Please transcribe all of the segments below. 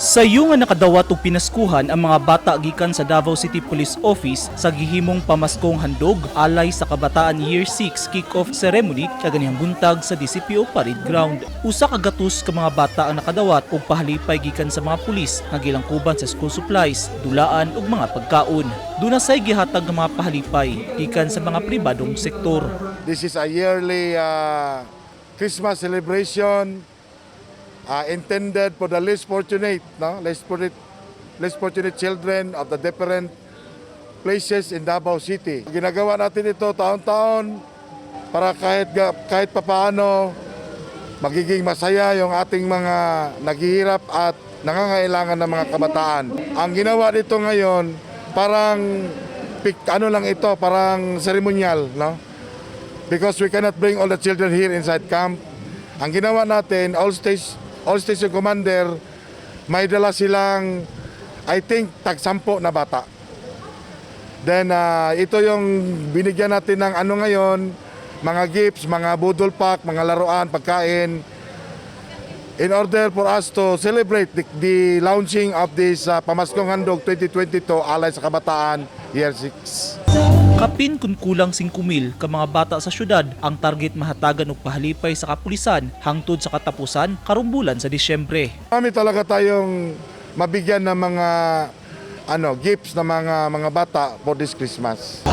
Sayo nga nakadawat og pinaskuhan ang mga bata gikan sa Davao City Police Office sa gihimong Pamaskong Handog Alay sa Kabataan Year 6 kick-off ceremony kaganihang buntag sa DCPO Parade Ground. Usa ka gatos ka mga bata ang nakadawat og pahalipay gikan sa mga pulis nga gilangkuban sa school supplies, dulaan ug mga pagkaon. Duna say gihatag nga mga pahalipay gikan sa mga pribadong sektor. This is a yearly Christmas celebration intended for the less fortunate, no? Less fortunate children of the different places in Davao City. Ginagawa natin ito taon-taon para kahit papaano magiging masaya yung ating mga naghihirap at nangangailangan ng mga kabataan. Ang ginawa dito ngayon, parang ano lang ito, parang ceremonial, no? Because we cannot bring all the children here inside camp. Ang ginawa natin, all station commander, may dala silang, I think, tag-sampo na bata. Then, ito yung binigyan natin ng ano ngayon, mga gifts, mga budol pack, mga laruan, pagkain, in order for us to celebrate the launching of this Pamaskong Handog 2022 Alay sa Kabataan Year 6. Kapin kun kulang 5,000 ka mga bata sa syudad ang target mahatagan og pahalipay sa kapulisan hangtod sa katapusan karong bulan sa Disyembre. Marami talaga tayong mabigyan ng mga ano, gifts ng mga bata for this Christmas.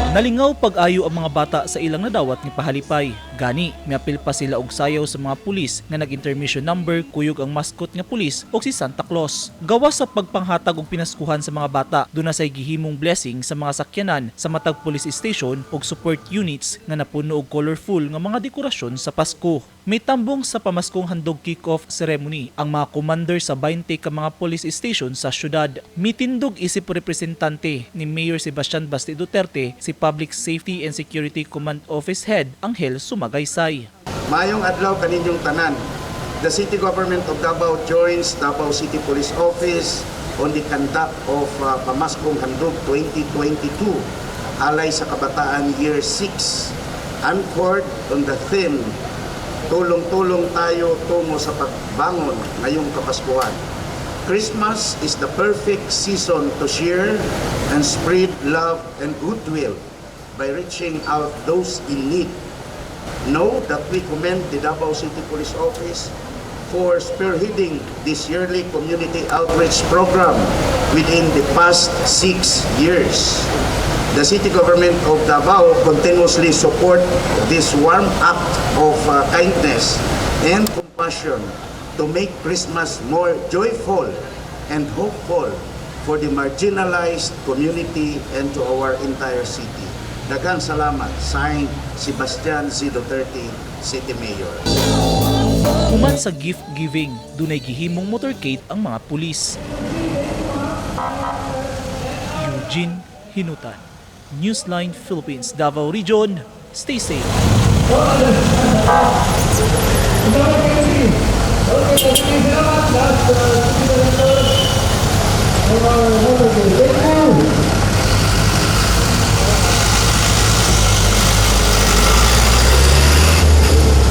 Nalingaw pag-ayo ang mga bata sa ilang nadawat ni pahalipay. Gani, miapil pa sila og sayaw sa mga pulis nga nag-intermission number kuyog ang mascot nga pulis og si Santa Claus. Gawas sa pagpanghatag og pinaskuhan sa mga bata, duna say gihimong blessing sa mga sakyanan sa matag police station ug support units nga napuno og colorful nga mga dekorasyon sa Pasko. Mitambong sa Pamaskong Handog kick-off ceremony ang mga commander sa 20 ka mga police station sa syudad. Mitindog isip representante ni Mayor Sebastian Basti Duterte si Public Safety and Security Command Office Head Angel Sumagaysay. Maayong adlaw kaninyong tanan. The City Government of Davao joins Davao City Police Office on the conduct of Pamaskong Handog 2022 Alay sa Kabataan Year 6, anchored on the theme "Tulong-tulong tayo tungo sa pagbangon ngayong Kapaskuhan." Christmas is the perfect season to share and spread love and goodwill by reaching out those in need. Know that we commend the Davao City Police Office for spearheading this yearly community outreach program within the past 6 years. The city government of Davao continuously support this warm act of kindness and compassion to make Christmas more joyful and hopeful for the marginalized community and to our entire city. Daghang salamat. Signed, Sebastian Z. Duterte, City Mayor. Human sa gift giving, dunay gihimong motorcade ang mga pulis. Eugene Hinutan, Newsline Philippines, Davao Region. Stay safe. Okay, salamat.